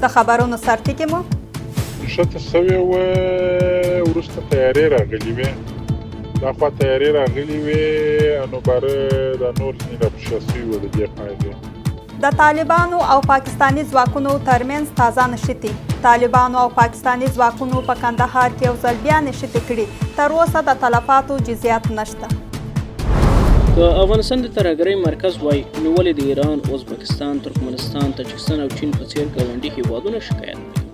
د خبرونو سرټکي مو نښته شوې وه، وروسته طیارې راغلي وې، دا خوا طیارې راغلي وې، نو باره دا نور ځینې را په شا شوي وو د دې خوا یې. د طالبانو او پاکستاني ځواکونو ترمنځ تازه نښتې. طالبانو او پاکستاني ځواکونو په کندهار کې یو ځل بیا نښتې کړي، تر اوسه د تلفاتو جزیات نشته. که افغانستان د ترهګرۍ مرکز وای، نو ولې د ایران، ازبکستان، ترکمنستان، تاجکستان او چین په څېر ګاونډي هېوادونه شکایت نه کوي؟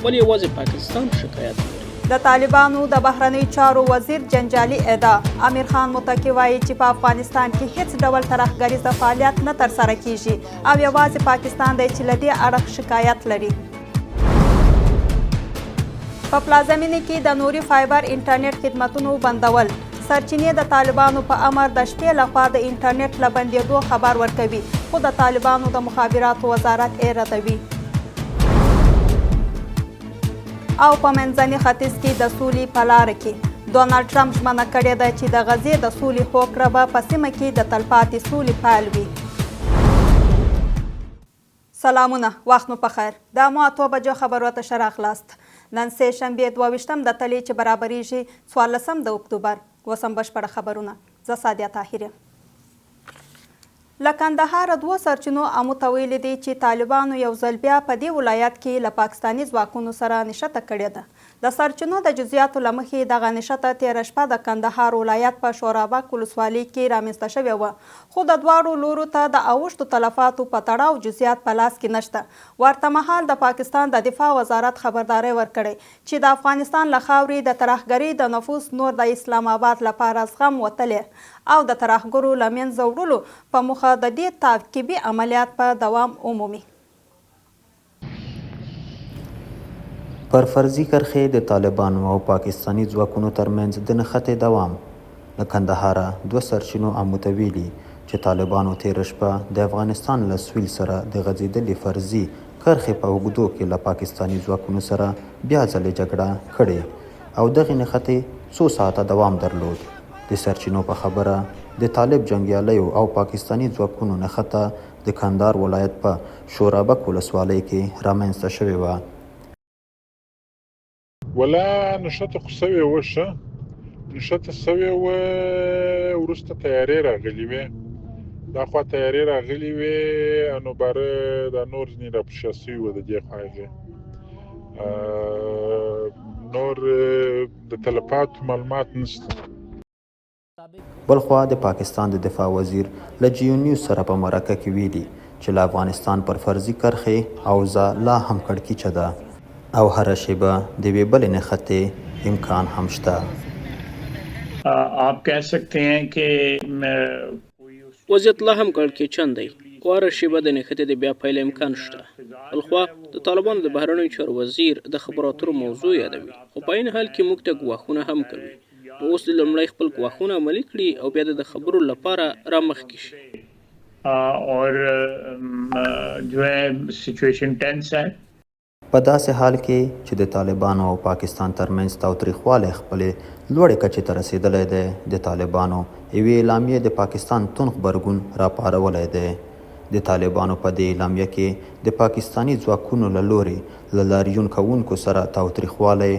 ولې یوازې پاکستان شکایت لري؟ د طالبانو د بهرنیو چارو وزیر جنجالي ادعا، امیر خان متقي وایي چې په افغانستان کې هیڅ ډول ترهګریزه فعالیت نه ترسره کیږي او یوازې پاکستان دی چې له دې اړخ شکایت لري. په پلازمینې کې د نوري فایبر انټرنیټ خدمتونو بندول، سرچینې د طالبانو په امر د شپې لخوا د انټرنیټ له بندیدو خبر ورکوي، خو د طالبانو د مخابراتو وزارت یې ردوي. او په منځني ختیځ کې د سولې په لاره کې ډونالډ ټرمپ ژمنه کړې ده چې د غزې د سولې هوکړه به په سیمه کې د تلپاتې سولې پیل وي. سلامونه وخت مو په خیر د امو اتو بجو خبرو ته ښه راغلاست نن سه شنبه 22 د تلې چې برابریږي 14 د اکتوبر. اوس هم بشپړه خبرونه، زه سعدیه طاهر یم. له کندهاره دوو سرچینو امو ته ویلي دي چې طالبانو یو ځل بیا په دې ولایت کې له پاکستاني ځواکونو سره نښته کړې ده. د سرچینو د جزیاتو له مخې دغه نښته تېره شپه د کندهار ولایت په شورابک ولسوالۍ کې رامنځته شوې وه، خو د دواړو لورو ته د اوښتو تلفاتو په تړاو جزیات په لاس کې نشته. ورته مهال د پاکستان د دفاع وزارت خبرداری ورکړی چې د افغانستان له خاورې د ترهګرۍ د نفوذ نور د اسلام اباد لپاره زغم وتلی او د ترهګرو له منځه وړلو په موخه د دې تعقیبي عملیات په دوام ومومي. پر فرضي کرښې د طالبانو او پاکستاني ځواکونو ترمنځ د نښتې دوام. له کندهاره دوه سرچینو امو ته ویلي چې طالبانو تېره شپه د افغانستان له سویل سره د غځېدلې فرضي کرښې په اوږدو کې له پاکستاني ځواکونو سره بیا ځلې جګړه کړې او دغې نښتې څو ساعته دوام درلود. د سرچینو په خبره، د طالب جنګیالیو او پاکستاني ځواکونو نښته د کندهار ولایت په شورابک ولسوالۍ کې رامنځته شوې وه. ولا نښته خو سوې وه ښه نښته سوې وه، وروسته طیارې راغلي وې، دا خوا طیارې راغلي وې، نو باره دا نور ځینې را په شا سوي وه د دې خوا هغې نور د تلفاتو معلومات نشته. بلخوا د پاکستان د دفاع وزیر له جیو نیوز سره په مرکه کې ویلي چې له افغانستان پر فرضي کرښې اوضاع لا هم کړکیچه ده او هره شېبه د یوې بلې نښتې امکان هم شته. وضعیت لا هم کړکېچن دی خو هره شېبه د نښتې د بیا پیل امکان شته. بلخوا د طالبانو د بهرنیو چارو وزیر د خبرو اترو موضوع یادوي خو په عین حال کې موږ ته ګواښونه هم کوي. نو اوس دې لومړی خپل ګواښونه عملي کړي او بیا دې د خبرو لپاره رامخکې شي. په داسې حال کې چې د طالبانو او پاکستان ترمنځ تاوتریخوالی خپلې لوړې کچې ته رسېدلی دی، د طالبانو یوې اعلامیې د پاکستان توند غبرګون راپارولی دی. د طالبانو په دې اعلامیه کې د پاکستاني ځواکونو له لورې له لاریون کوونکو سره تاوتریخوالی،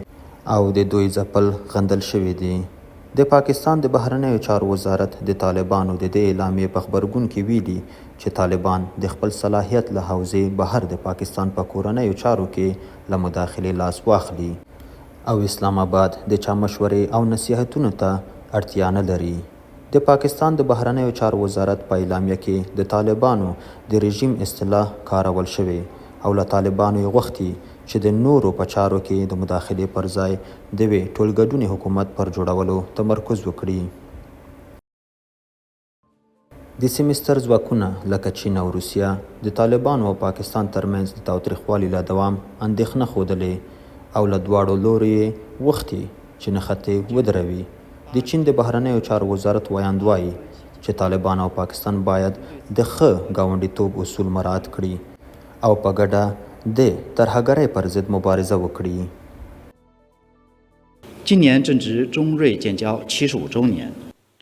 او د دوی ځپل غندل شوي دي. د پاکستان د بهرنیو چارو وزارت د طالبانو د دې اعلامیې په غبرګون کې ویلي چې طالبان د خپل صلاحیت له حوزې بهر د پاکستان په کورنیو چارو کې له مداخلې لاس واخلي او اسلام اباد د چا مشورې او نصیحتونو ته اړتیا نه لري. د پاکستان د بهرنیو چارو وزارت په اعلامیه کې د طالبانو د رژیم اصطلاح کارول شوې او له طالبانو یې غوښتي چې د نورو په چارو کې د مداخلې پر ځای د یوې ټولګډونې حکومت پر جوړولو تمرکز وکړي. د سیمې ستر ځواکونه لکه چین او روسیه د طالبانو او پاکستان ترمنځ د تاوتریخوالي له دوام اندېښنه ښودلې او له دواړو لوریو یې غوښتي چې نښتې ودروي. د چین د بهرنیو چارو وزارت ویاند وايي چې طالبان او پاکستان باید د ښه ګاونډیتوب اصول مراعت کړي او په ګډه د ترهګرۍ پر ضد مبارزه وکړي. 今年正值中瑞建交75周年。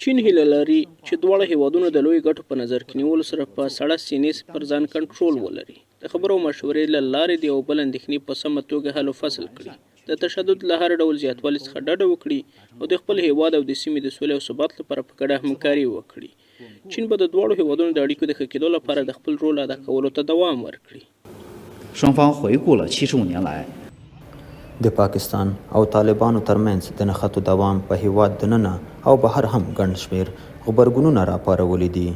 چین هیله لري چې دواړه هېوادونه د لویو ګټو په نظر کې نیولو سره په سړه سینې پر ځان کنټرول ولري. د خبرو او مشورې له لارې د یو بل اندېښنې په سمه توګه حل و فصل کړي، د تشدد له هر ډول زیاتوالي څخه ډډه وکړي او د خپل هېواد او د سیمې د سولې او ثبات لپاره په ګډه همکاري وکړي. چین به د دواړو هېوادونو د اړیکو د ښه کېدو لپاره د خپل رول ادا کولو ته دوام ورکړي. 双方回顾了75年来د پاکستان او طالبانو ترمنځ د نښتو دوام په هېواد دننه او بهر هم ګڼ شمېر غبرګونونه راپارولي دي.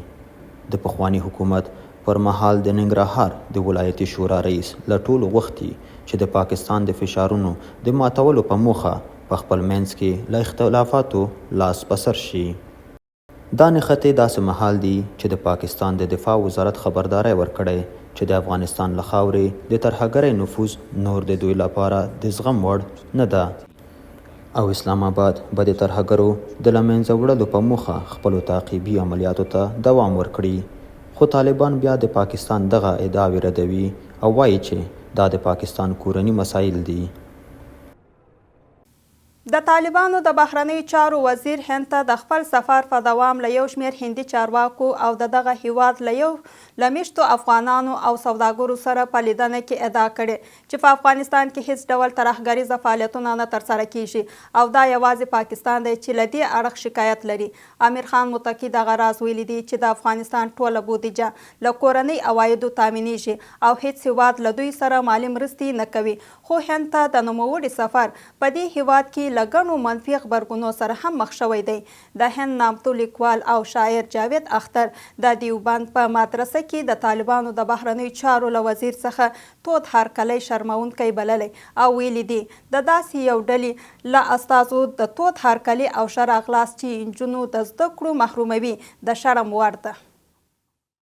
د پخواني حکومت پر مهال د ننګرهار د ولایتي شورا رئیس له ټولو غوښتي چې د پاکستان د فشارونو د ماتولو په موخه په خپل منځ کې له اختلافاتو لاس په سر شي. دا نښتې داسې مهال دي چې د پاکستان د دفاع وزارت خبرداری ورکړی چې د افغانستان له خاورې د ترهګرۍ نفوذ نور د دوی لپاره د زغم وړ نه ده او اسلام اباد به د ترهګرو د له منځه وړلو په موخه خپلو تعقیبي عملیاتو ته دوام ورکړي. خو طالبان بیا د پاکستان دغه ادعاوې ردوي او وايي چې دا د پاکستان کورني مسایل دي. د طالبانو د بهرنیو چارو وزیر هند ته د خپل سفر په دوام له یو شمېر هندي چارواکو او د دغه هېواد له یو له مېشتو افغانانو او سوداګرو سره په لیدنه کې ادعا کړې چې په افغانستان کې هېڅ ډول ترهګریزه فعالیتونه نه ترسره کېږي او دا یوازې پاکستان دی چې له دې اړخ شکایت لري. امیر خان متقي دغه راز ویلي دي چې د افغانستان ټوله بودیجه له کورنۍ عوایدو تامینېږي او هېڅ هېواد له دوی سره مالي مرستې نه کوي خو هند ته د نوموړي سفر په دې هېواد کې له ګڼو منفي غبرګونو سره هم مخ شوی دی. د هند نامتو لیکوال او شاعر جاوید اختر د دیوبند په مدرسه کې د طالبانو د بهرنیو چارو له وزیر څخه تود هرکلی شرموونکی بللی او ویلي دي، د داسې یو ډلې له استازو د تود هرکلي او ښه راغلاست چې نجونو د زده کړو محروموي، د شرم وړ ده.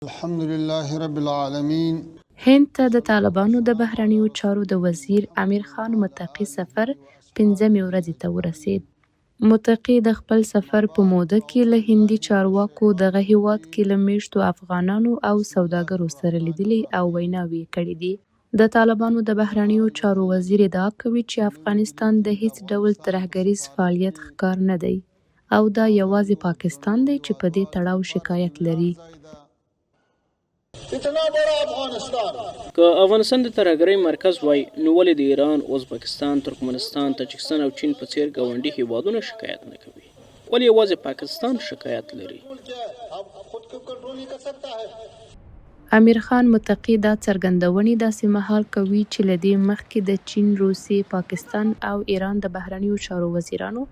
الحمد لله رب العالمين. هند ته د طالبانو د بهرنیو چارو د وزیر امیر خان متقي سفر پنځمې ورځې ته ورسېد. متقي د خپل سفر په موده کې له هندي چارواکو، دغه هېواد کې له مېشتو افغانانو او سوداګرو سره لیدلي او ویناوې یې کړې دي. د طالبانو د بهرنیو چارو وزیر ادعا کوي چې افغانستان د هېڅ ډول ترهګریز فعالیت ښکار نه دی. او دا یوازې پاکستان دی چې په دې تړاو شکایت لري. که افغانستان د ترهګرۍ مرکز وای، نو ولې د ایران، ازبکستان، ترکمنستان، تاجکستان او چین په څېر ګاونډي هېوادونه شکایت نه کوي؟ ولې یوازې پاکستان شکایت لري؟ امیرخان متقي دا څرګندونې داسې مهال کوي چې له دې مخکې د چین، روسیې، پاکستان او ایران د بهرنیو چارو وزیرانو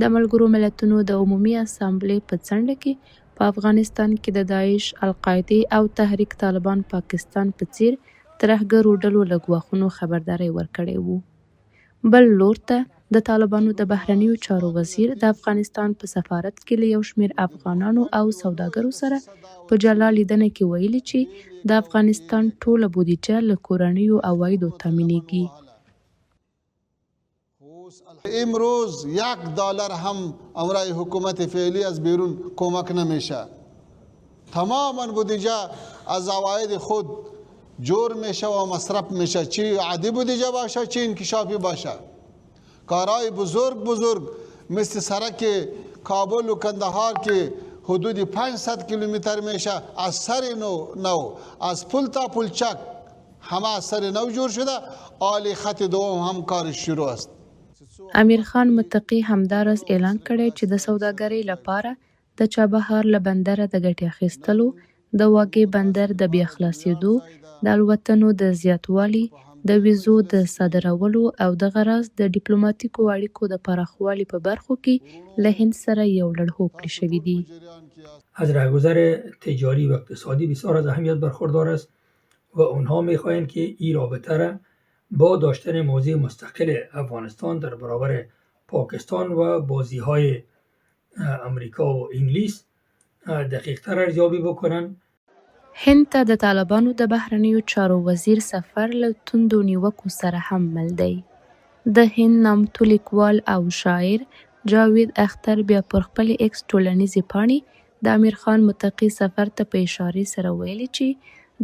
د ملګرو ملتونو د عمومي اسامبلې په څنډه کې په افغانستان کې د داعش، القاعدې او تحریک طالبان پاکستان په څېر ترهګرو ډلو له ګواښونو خبرداری ورکړی و. بل لور ته د طالبانو د بهرنیو چارو وزیر د افغانستان په سفارت کې له یو شمېر افغانانو او سوداګرو سره په جلا لیدنه کې ویلي چې د افغانستان ټوله بودیجه له کورنیو عوایدو تامینېږي. امروز یک دلار هم امرای حکومت فعلی از بیرون کمک نمیشه تماما بودجه از عواید خود جور میشه و مصرف میشه چی عادی بودجه باشه چی انکشافی باشه کارهای بزرگ بزرگ مثل سرک کابل و کندهار که حدود 500 کیلومتر میشه از سر نو, نو از پل تا پلچک همه از سر نو جور شده آلی خط دوم هم کارش شروع است. امیرخان متقي همداراز اعلان کړی چې د سوداګرۍ لپاره د چابهار له بندره د ګټې اخیستلو، د واګې بندر د بیا خلاصېدو، د الوتنو د زیاتوالي، د ویزو د صادرولو او دغه راز د ډیپلوماتیکو اړیکو د پراخوالي په برخو کې له هند سره یو لړ هوکړې شوې دي. از رهگذر تجاری و اقتصادی بسیار از اهمیت برخوردار است و اونها میخواهند که این رابطه را با داشتن موضع مستقل افغانستان در برابر پاکستان و بازی های امریکا و انگلیس دقیق تر ارزیابی بکنن. هند ته د طالبانو د بهرنیو چارو وزیر سفر له توندو نیوکو سره هم مل دی. د هند نامتو لیکوال او شاعر جاوید اختر بیا پر خپلې ایکس ټولنیزې پاڼې د امیرخان متقي سفر ته په اشارې سره ویلي چې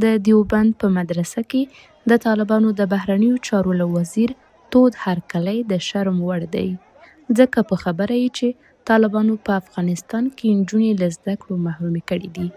د دیوبند په مدرسه کې د طالبانو د بهرنیو چارو له وزیر تود هرکلی د شرم وړ دی، ځکه په خبره یې چې طالبانو په افغانستان کې نجونې له زده کړو محرومې کړې دي.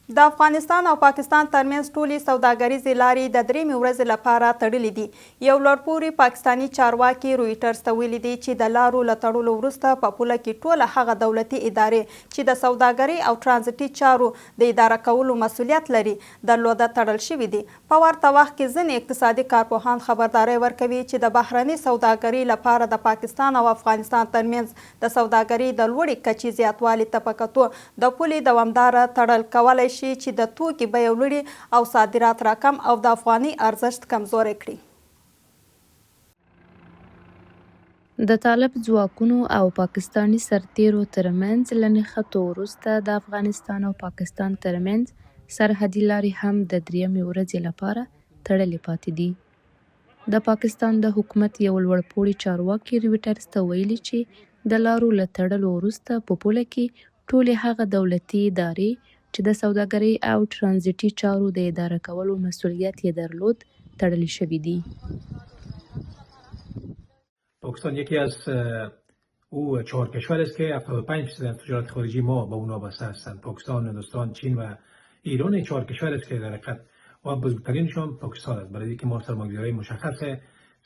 د افغانستان او پاکستان ترمنځ ټولې سوداګریزې لارې د درېیمې ورځې لپاره تړلې دي. یو لوړپوړي پاکستاني چارواکي رویټرز ته ویلي دي چې د لارو له تړلو وروسته په پوله کې ټوله هغه دولتي ادارې چې د سوداګرۍ او ټرانزیټي چارو د اداره کولو مسوولیت لري، درلوده تړل شوې دي. په ورته وخت کې ځینې اقتصادي کارپوهان خبرداری ورکوي چې د بهرنۍ سوداګرۍ لپاره د پاکستان او افغانستان ترمنځ د سوداګرۍ د لوړې کچې زیاتوالي ته په کتو د پولې دوامداره تړل کولای شي چې د توکي بیې لوړې او صادرات راکم او د افغانۍ ارزښت کمزوری کړي. د طالب ځواکونو او پاکستاني سرتېرو ترمنځ له نښتو وروسته د افغانستان او پاکستان ترمنځ سرحدي لارې هم د درېیمې ورځې لپاره تړلې پاتې دي. د پاکستان د حکومت یو لوړپوړي چارواکي رویټرز ته ویلي چې د لارو له تړلو وروسته په پوله کې ټولې هغه دولتي ادارې چې د سوداګرۍ او ټرانزیټي چارو د اداره کولو مسوولیت یې درلود، تړلې شوې دي. پاکستان یکی از او چهار کشور است که 75 درصد از تجارت خارجی ما با اونا بسته هستند. پاکستان، هندوستان، چین و ایران چهار کشور است که در حقیقت و بزرگترینشان پاکستان است. برای اینکه ما سرمایه‌گذاری مشخص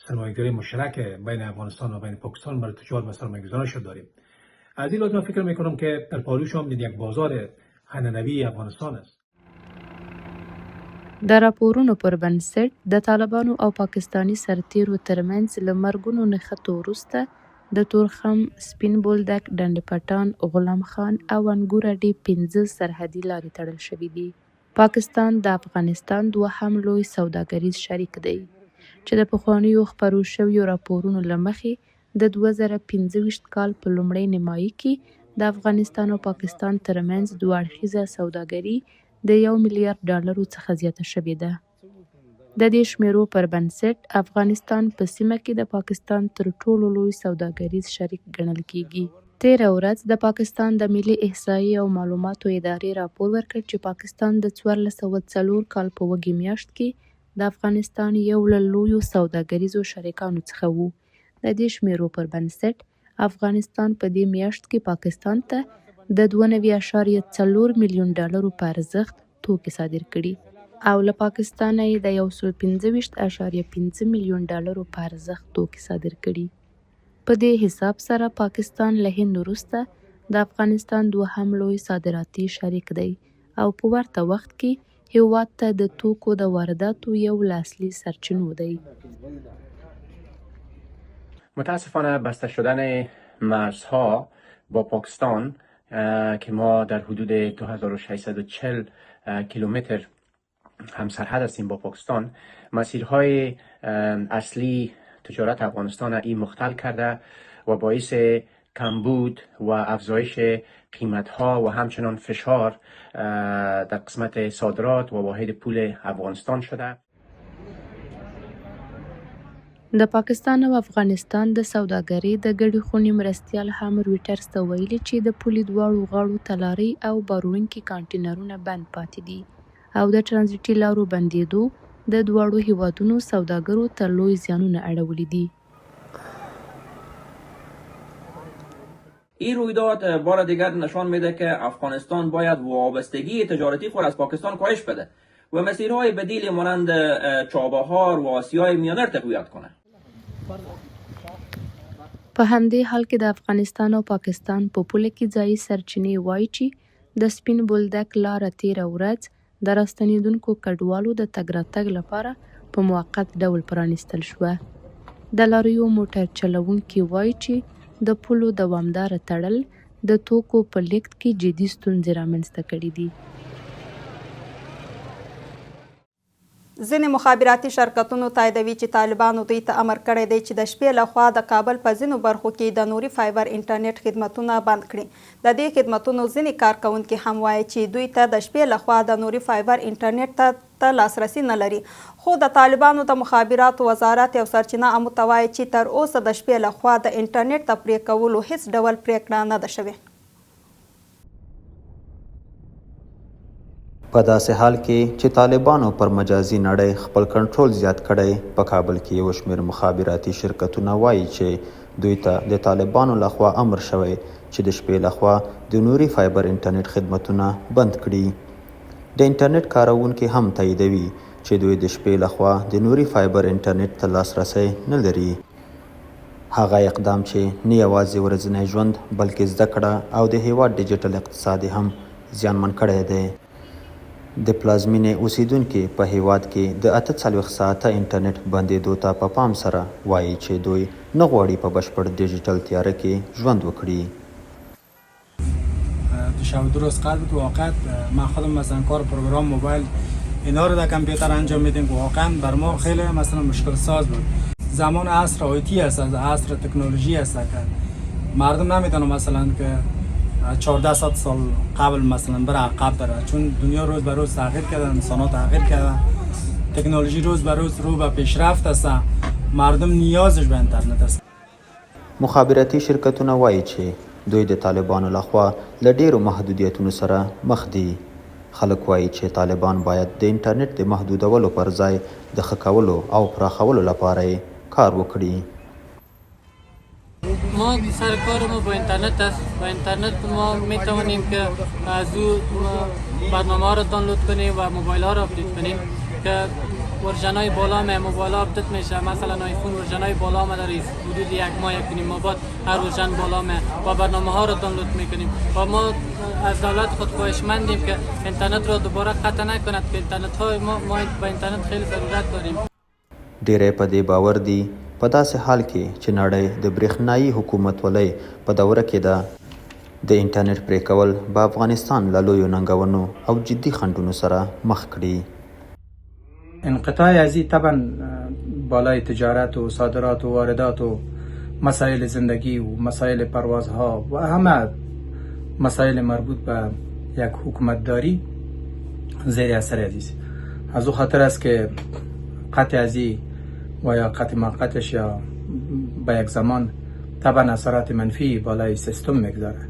سرمایه‌گذاری مشترک بین افغانستان و بین پاکستان برای تجارت و سرمایه‌گذاری شد داریم. از این لحاظ من فکر میکنم که در پالوش هم یک بازار عنعنوی افغانستان است. د راپورونو پر بنسټ، د طالبانو او پاکستاني سرتېرو ترمنځ له مرګونو نښتو وروسته د تورخم، سپین بولدک، ډنډ پټان، غلام خان او انګور اډې پنځه سرحدي لارې تړل شوې دي. پاکستان د افغانستان دوهم لوی سوداګریز شریک دی، چې د پخوانیو خپرو شویو راپورونو له مخې د 2025 کال په لومړۍ نیمایي کې د افغانستان او پاکستان ترمنځ دوه اړخیزه سوداګري د یو میلیارد ډالرو څخه زیاته شوې ده. د دې شمېرو پر بنسټ، افغانستان په سیمه کې د پاکستان تر ټولو لوی سوداګریز شریک ګڼل کېږي. تېره ورځ د پاکستان د ملي احصایې او معلوماتو ادارې راپور ورکړ چې پاکستان د 1404 کال په وږي میاشت کې د افغانستان یو له لویو سوداګریزو شریکانو څخه و. د دې شمېرو پر بنسټ، افغانستان په دې میاشت کې پاکستان ته د 92 اعشاریه 4 میلیون ډالرو په ارزښت توکي صادر کړي او له پاکستانه یې د 125 اعشاریه 5 میلیون ډالرو په ارزښت توکي صادر کړي. په دې حساب سره پاکستان له هند وروسته د افغانستان دوهم لوی صادراتي شریک دی او په ورته وخت کې هېواد ته د توکو د وارداتو یو له اصلي سرچینو دی. متاسفانه بسته شدن مرزها با پاکستان که ما در حدود 2640 کیلومتر هم سرحد هستیم با پاکستان، مسیرهای اصلی تجارت افغانستان این مختل کرده و باعث کمبود و افزایش قیمت ها و همچنان فشار در قسمت صادرات و واحد پول افغانستان شده. د پاکستان او افغانستان د سوداګرۍ د ګډې خونې مرستیال هم رویټرز ته ویلي چې د پولې دواړو غاړو ته لارۍ او باروړونکي کانټینرونه بند پاتې دي او د ټرانزیټي لارو بندېدو د دواړو هېوادونو سوداګرو ته لوی زیانونه اړولي دي. این رویداد بار دیگر نشان میده که افغانستان باید وابستگی تجارتی خود از پاکستان کاهش بده و مسیرهای بدیل مانند چابهار و آسیای میانه را تقویت کنه. په همدې حال کې د افغانستان او پاکستان په پوله کې ځايي سرچینې وايي چې د سپین بولدک لاره تېره ورځ د راستنېدونکو کډوالو د تګ راتګ لپاره په موقت ډول پرانیستل شوه. د لاریو موټر چلوونکي وايي چې د پولو دوامداره تړل د توکو په لېږد کې جدي ستونزې رامنځته کړې دي. ځینې مخابراتي شرکتونو تاییدوي چې طالبانو دوی ته امر کړی دی چې د شپې له خوا د کابل په ځینو برخو کې د نوري فایبر انټرنېټ خدمتونه بند کړي. د دې خدمتونو ځینې کارکوونکي هم وايي چې دوی ته د شپې له خوا د نوري فایبر انټرنېټ ته ته لاسرسی نه لري. خو د طالبانو د مخابراتو وزارت یو سرچینه امو ته وايي چې تر اوسه د شپې له خوا د انټرنېټ د پرې کولو هېڅ ډول پرېکړه نه ده شوې. په داسې حال کې چې طالبانو پر مجازي نړۍ خپل کنټرول زیات کړی، په کابل کې یو شمېر مخابراتي شرکتونه وايي چې دوی ته د طالبانو له خوا امر شوی چې د شپې له خوا د نوري فایبر انټرنېټ خدمتونه بند کړي. د انټرنېټ کاروونکي هم تاییدوي چې دوی د شپې له خوا د نوري فایبر انټرنېټ ته لاسرسی نه لري. هغه اقدام چې نه یوازې ورځنی ژوند، بلکې زده کړه او د هېواد ډیجیټل اقتصاد یې هم زیانمن کړی دی. د پلازمینې اوسېدونکي په هېواد کې د 48 ساعته انټرنېټ بندېدو ته په پام سره وايي چې دوی نه غواړي په بشپړ ډیجیټل تیاره کې ژوند وکړي. دو شب و دو روز قطع بود. واقعا من خودم مثلا کار پروگرام موبایل اینا رو در کامپیوتر انجام میدیم که واقعا بر ما خیلی مثلا مشکل ساز بود. زمان عصر آیتی است، عصر تکنولوژی است که مردم نمیتونه مثلا که 14 ساعت سال قبل مثلا بره عقب داره، چون دنیا روز به روز تغییر کرده، انسان ها تغییر کرده، تکنولوژی روز به روز رو به پیشرفت است، مردم نیازش به اینترنت است. مخابراتي شرکتونه وايي چې دوی د طالبانو له خوا له ډېرو محدودیتونو سره مخ دي. خلک وايي چې طالبان باید د انټرنېټ د محدودولو پر ځای د ښه کولو او پراخولو لپاره یې کار وکړي. ما سر کار ما با اینترنت است. با اینترنت ما می توانیم که از او برنامه ها را دانلود کنیم و موبایل ها را آپدیت کنیم که ورژن های بالا می موبایل ها آپدیت میشه. مثلا آیفون ورژن های بالا آمده در حدود یک ماه یک نیم ماه بعد هر ورژن بالا می و برنامه ها را دانلود میکنیم و ما از دولت خود خواهشمندیم که اینترنت را دوباره قطع نکند که اینترنت های ما، ما به اینترنت خیلی ضرورت داریم. ډېری په دې باور دي، په داسې حال کې چې نړۍ د برېښنايي حکومتولۍ په دوره کې ده، د انټرنېټ پرې کول به افغانستان له لویو ننګونو او جدي خنډونو سره مخ کړي. انقطاع ازی طبعا بالای تجارت و صادرات و واردات و مسائل زندگی و مسائل پروازها و همه مسائل مربوط به یک حکومتداری زیر اثر ازیست. از او خاطر است که قطع ازی و یا قطع موقتش یا به یک زمان طبعا اثرات منفی بالای سیستم میگذاره.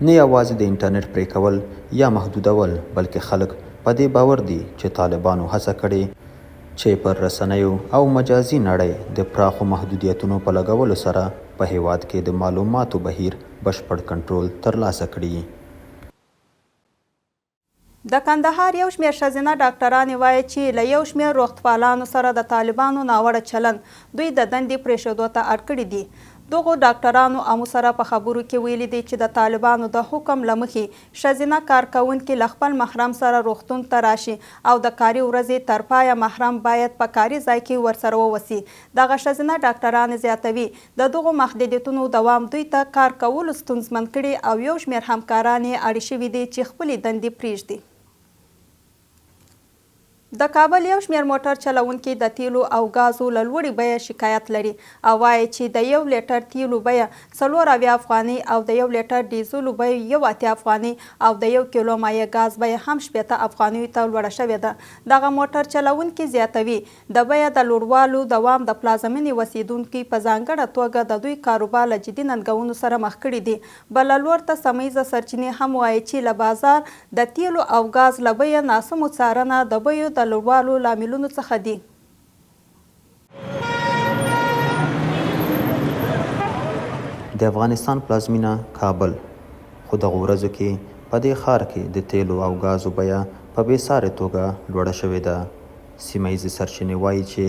نه یوازې د انټرنېټ پرې کول یا محدودول، بلکې خلک په دې باور دي چې طالبانو هڅه کړې چې پر رسنیو او مجازي نړۍ د پراخو محدودیتونو په لګولو سره په هېواد کې د معلوماتو بهیر بشپړ کنټرول ترلاسه کړي. د کندهار یو شمېر ښځینه ډاکټرانې وايي چې له یو شمېر روغتپالانو سره د طالبانو ناوړه چلند دوی د دندې پرېښودو ته اړ کړي دي. دغو ډاکټرانو امو سره په خبرو کې ویلي دي چې د طالبانو د حکم له مخې ښځینه کارکوونکي له خپل محرم سره روغتون ته راشي او د کاري ورځې تر پایه محرم باید په کاري ځای کې ورسره ووسي. دغه ښځینه ډاکټرانې زیاتوي، د دغو محدودیتونو دوام دوی ته کار کولو ستونزمن کړي او یو شمېر همکاران یې اړې شوي دي چې خپلې دندې پرېږدي. د کابل یو شمېر موټر چلوونکي د تېلو او ګازو له لوړې بیې شکایت لري او وايي چې د یو لیټر تېلو بیه 74 افغانۍ او د یو لیټر ډیزلو بیه 81 افغانۍ او د یو کیلو مایع ګاز بیه هم 60 افغانیو ته لوړه شوې ده. دغه موټر چلوونکي زیاتوي، د بیه د لوړوالو دوام د پلازمینې اوسېدونکي په ځانګړه توګه د دوی کاروبار له جدي ننګونو سره مخ کړي دي. بل لور ته سیمه ییزه سرچینې هم وايي چې له بازار د تېلو او ګاز له بیې ناسمو څارنه د بیو د لوړوالو لاملونو څخه دي. د افغانستان پلازمینه کابل، خو دغو ورځو کې په دې ښار کې د تېلو او ګازو بیه په بې سارې توګه لوړه شوې ده. سیمه ییزې سرچینې وايي چې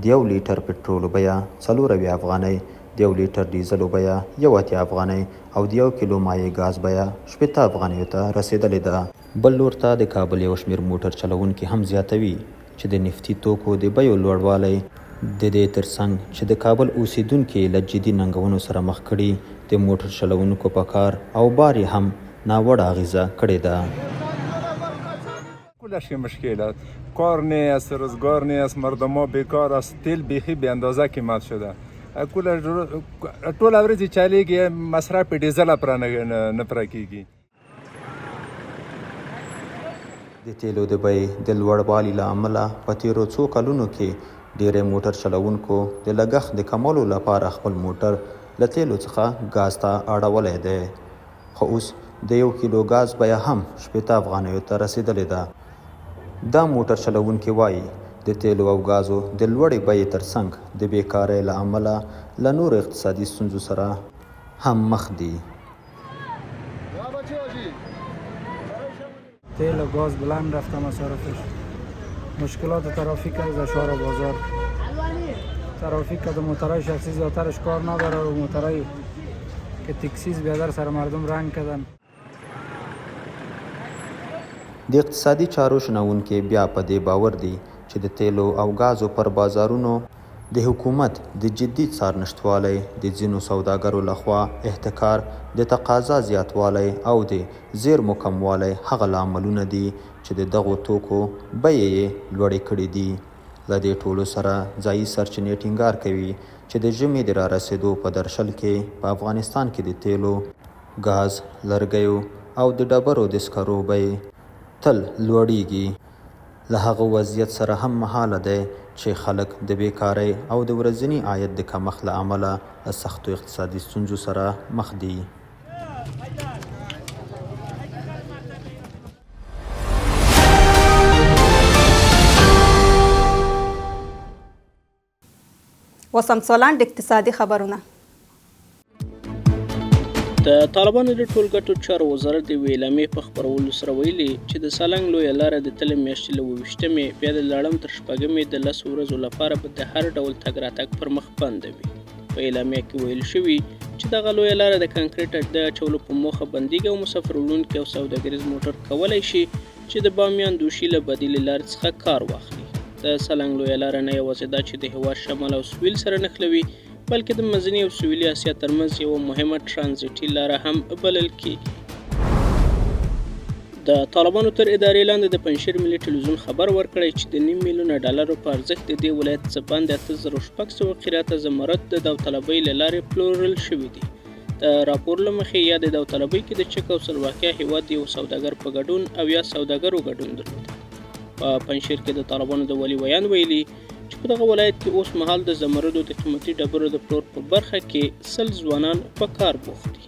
د یو لیټر پټرولو بیه 74 افغانۍ، د یو لیټر ډیزلو بیه 81 افغانۍ او د یو کیلو مایع ګاز بیه 60 افغانیو ته رسېدلې ده. بل لور ته د کابل یو شمېر موټر چلوونکي هم زیاتوي چې د نفتي توکو د بیو لوړوالی د دې تر څنګ چې د کابل اوسېدونکي یې له جدي ننګونو سره مخ کړي، د موټر چلوونکو په کار او بار یې هم ناوړه اغېزه کړې ده. کلش مشکل است، کار نیست، روزگار نیست، مردم ها بیکار است، تیل بیخی بی اندازه قیمت شده، کلش ټوله ورځ چلیږي، مصرف ډیزل پر نه پوره کیږي. د تېلو د بیې د لوړوالي له امله په تېرو څو کلونو کې ډېری موټر چلوونکو د لګښت د کمولو لپاره خپل موټر له تېلو څخه ګاز ته اړولی دی، خو اوس د یو کیلو ګاز بیه هم 60 افغانیو ته رسېدلې ده. دا موټر چلوونکي وايي، د تېلو او ګازو د لوړې بیې ترڅنګ د بې کارۍ له امله له نورو اقتصادي ستونزو سره هم مخ دي. تیل و گاز بلند رفته مصارفش، مشکلات ترافیک از شهر و بازار، ترافیک که موترهای شخصی زیادترش کار نداره و موترهای که تکسیز بیادر سر مردم رنگ کردن. د اقتصادي چارو شنونکي بیا په دې باور دي چې د تېلو او ګازو پر بازارونو د حکومت د جدي څار نشتوالی، د ځینو سوداګرو له خوا احتکار، د تقاضا زیاتوالی او د زېرمو کموالی هغه لاملونه دي چې د دغو توکو بیې یې لوړې کړې دي. له دې ټولو سره ځايي سرچینې ټینګار کوي چې د ژمي د رارسېدو په درشل کې په افغانستان کې د تېلو، ګاز، لرګیو او د ډبرو د سکرو بیې تل لوړېږي، له هغه وضعیت سره هم مهاله دی چې خلک د بې کارۍ او د ورځني عاید د کمښت له امله له سختو اقتصادي ستونزو سره مخ دي. اوس هم څو لنډ اقتصادي خبرونه. د طالبانو د ټولګټو چارو وزارت د یوې اعلامیې په خپرولو سره ویلي چې د سالنګ لویه لاره د تلې میاشتې له 27مې بیا د لړم تر شپږمې د 10 ورځو لپاره به د هر ډول تګ راتګ پر مخ بنده وي. په اعلامیه کې ویل شوي چې دغه لویه لاره د کانکریټ د اچولو په موخه بندیږي او مسافر وړونکي او سوداګریز موټر کولی شي چې د بامیان دوشي له بدیلې لارې څخه کار واخلي. د سالنګ لویه لاره نه یوازې دا چې د هېواد شمال او سویل سره نښلوي، بلکې د منځنۍ او سویلي اسیا ترمنځ یوه مهمه ترانزیټي لاره هم بلل کېږي. د طالبانو تر ادارې لاندې د پنجشیر ملي ټلویزیون خبر ورکړی چې د نیم میلیونه ډالرو په ارزښت د دې ولایت څه باندې 8600 قیراته زمرد د داوطلبۍ له لارې پلورل شوي دي. د راپور له مخې یادې داوطلبۍ کې د چک او سلواکیا هیواد د یو سوداګر په ګډون او یا سوداګرو ګډون درلود. په پنجشیر کې د طالبانو د والي ویاند ویلي چې په دغه ولایت کې اوس مهال د زمردو د قیمتي ډبرو د پلور په برخه کې 100 ځوانان په کار بوخت دي.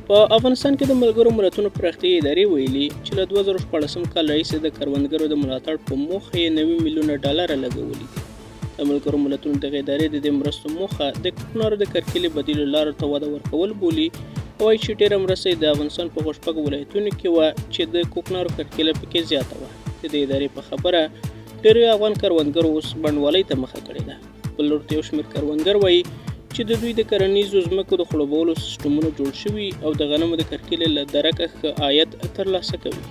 په افغانستان کې د ملګرو ملتونو پراختیايي ادارې ویلي چې له 2016 کال راهیسې د کروندګرو د ملاتړ په موخه یې 90 میلیونه ډالره لګولي دي. د ملګرو ملتونو دغې ادارې د دې مرستو موخه د کوکنارو د کرکیلې بدیلو لارو ته وده ورکول بولي او وایي چې ډېره مرسته یې د افغانستان په هغو شپږو ولایتونو کې وه چې د کوکنارو کرکیله پکې زیاته وه. د دې ادارې په خبره ډېریو افغان کروندګرو اوس بڼوالۍ ته مخه کړې ده. بل لور ته یو شمېر کروندګر وایي چې د دوی د کرنیزو ځمکو د خړوبولو سیسټمونه جوړ شوي او د غنمو د کرکیلې له درکه ښه عاید ترلاسه کوي.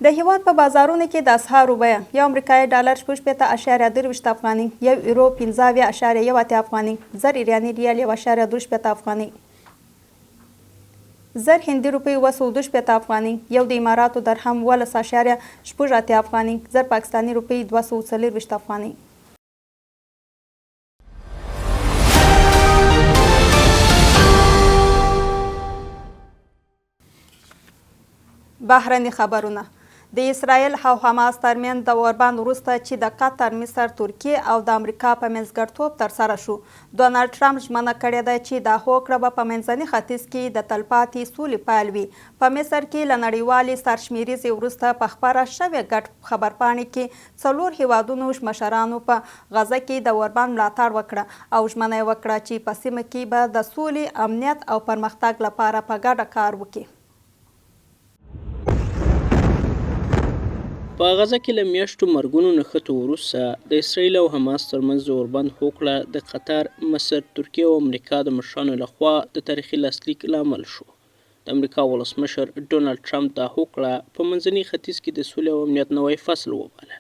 د هیواد په بازارونو کې د اسعارو بیه یو امریکایي ډالر 66.23 افغانۍ، یو یورو 75.81 افغانۍ، 1000 ایراني ریال 1.62 افغانۍ، 1000 هندي روپۍ 762 افغانۍ، یو د اماراتو درهم 17.86 افغانۍ، 1000 پاکستاني روپۍ 224 افغانۍ. بهرني خبرونه د اسرائیل او حماس ترمنځ د اوربند وروسته چې د قطر، مصر، ترکیې او د امریکا په منځګړتوب ترسره شو، ډونالډ ټرمپ ژمنه کړې ده چې دا هوکړه به په منځني ختیځ کې د تلپاتې سولې پیل وي. په مصر کې له نړیوالې سرشمېریزې وروسته په خپره شوې ګډ خبرپاڼې کې څلور هېوادونو مشرانو په غزه کې د اوربند ملاتړ وکړه او ژمنه یې وکړه چې په سیمه کې به د سولې، امنیت او پرمختګ لپاره په ګډه کار وکړي. په غزه کې له میاشتو مرګونو نښتو وروسته د اسرائیل او حماس ترمنځ د اوربند هوکړه د قطر، مصر، ترکیې او امریکا د مشرانو له خوا د تاریخي لاسلیک لامل شو. د امریکا ولسمشر ډونالډ ټرمپ دا هوکړه په منځني ختیځ کې د سولې او امنیت نوی فصل وباله.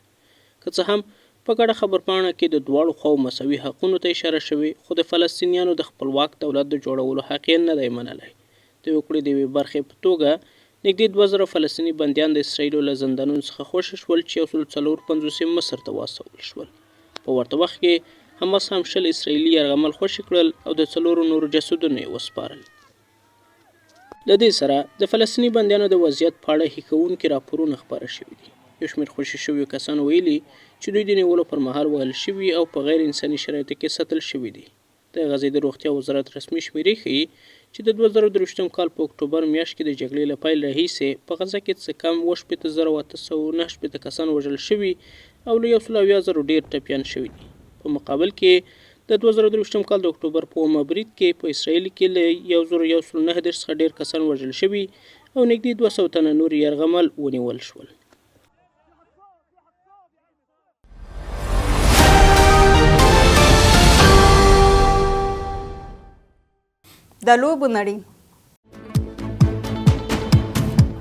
که څه هم په ګډه خبرپاڼه کې د دواړو خواوو مساوي حقونو ته اشاره شوې، خو د فلسطینیانو د خپلواک دولت د جوړولو حق یې نه دی منلی. د هوکړې د یوې برخې په توګه، نږدې 2000 فلسطیني بندیان د اسراییلو له زندانونو څخه خوشې شول چې 154 یې مصر ته واستول شول. په ورته وخت کې، حماس هم 20 اسراییلي یرغمل خوشې کړل او د څلورو نورو جسدونه یې وسپارل. له دې سره، د فلسطیني بندیانو د وضعیت په اړه هیښوونکي راپورونه خپاره شوي دي. یو شمېر خوشې شویو کسانو ویلي چې دوی د نیولو پر مهال وهل شوي او په غیر انساني شرایطو کې ساتل شوي دي. د غزې د روغتیا وزارت رسمي شمېرې ښيي چې د 2023 کال په اکټوبر میاشت کې د جګړې له پیل راهیسې په غزه کې څه کم 67869 کسان وژل شوي او له 170 زرو ډېر ټپیان شوي دي. په مقابل کې د 2023 کال د اکټوبر په اومه برید کې په اسراییل کې له 1139 څخه ډېر کسان وژل شوي او نږدې 200 تنه نور یرغمل ونیول شول. د لوبو نړۍ.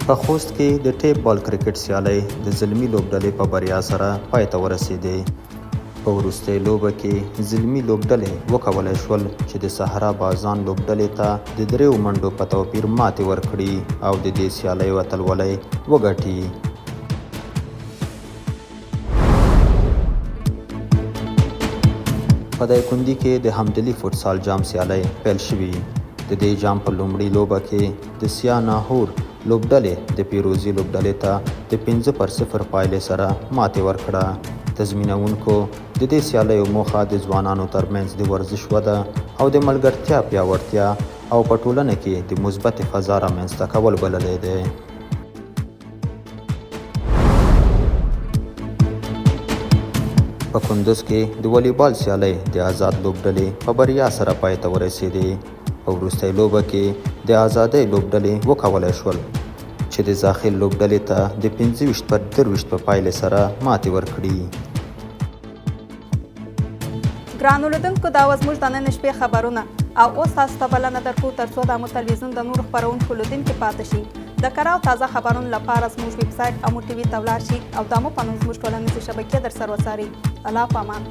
په خوست کې د ټیپ بال کرکټ سیالۍ د زلمي لوبډلې په بریا سره پای ته ورسېدې. په وروستۍ لوبه کې زلمي لوبډلې وکولای شول چې د صحرا بازان لوبډلې ته د دریو منډو په توپیر ماتې ورکړي او د دې سیالیو اتلولۍ وګټي. په دایکندي کې د همدلي فوټسال جام سیالۍ پیل شوي. د دې جام په لومړي لوبه کې د سیاه ناهور لوبډلې د پیروزي لوبډلې ته د 5 پر 0 پایلې سره ماتې ورکړه. تضمینوونکو د دې سیالیو موخه د ځوانانو ترمنځ د ورزش وده او د ملګرتیا پیاوړتیا او په ټولنه کې د مثبتې فضا رامنځته کول بللی دی. په کندز کې د والیبال سیالۍ د ازاد لوبډلې په بریا سره پای ته ورسېدې. په وروستۍ لوبه کې د ازادۍ لوبډلې وکولای شول چې د زاخیل لوبډلې ته د 25 پر 23 په پایلې سره ماتې ورکړي. ګرانو لیدونکو، دا وه زموږ د نن شپې خبرونه او اوس تاسو ته بلنه درکو ترڅو د امو تلویزیون د نورو خپرونکو لیدونکي پاتې شئ. د کره او تازه خبرونو لپاره زموږ ویب سایټ امو ټي وي ته ولاړ شئ او د امو په نوم زموږ ټولنیزې شبکې درسره وڅارئ. الله په امان.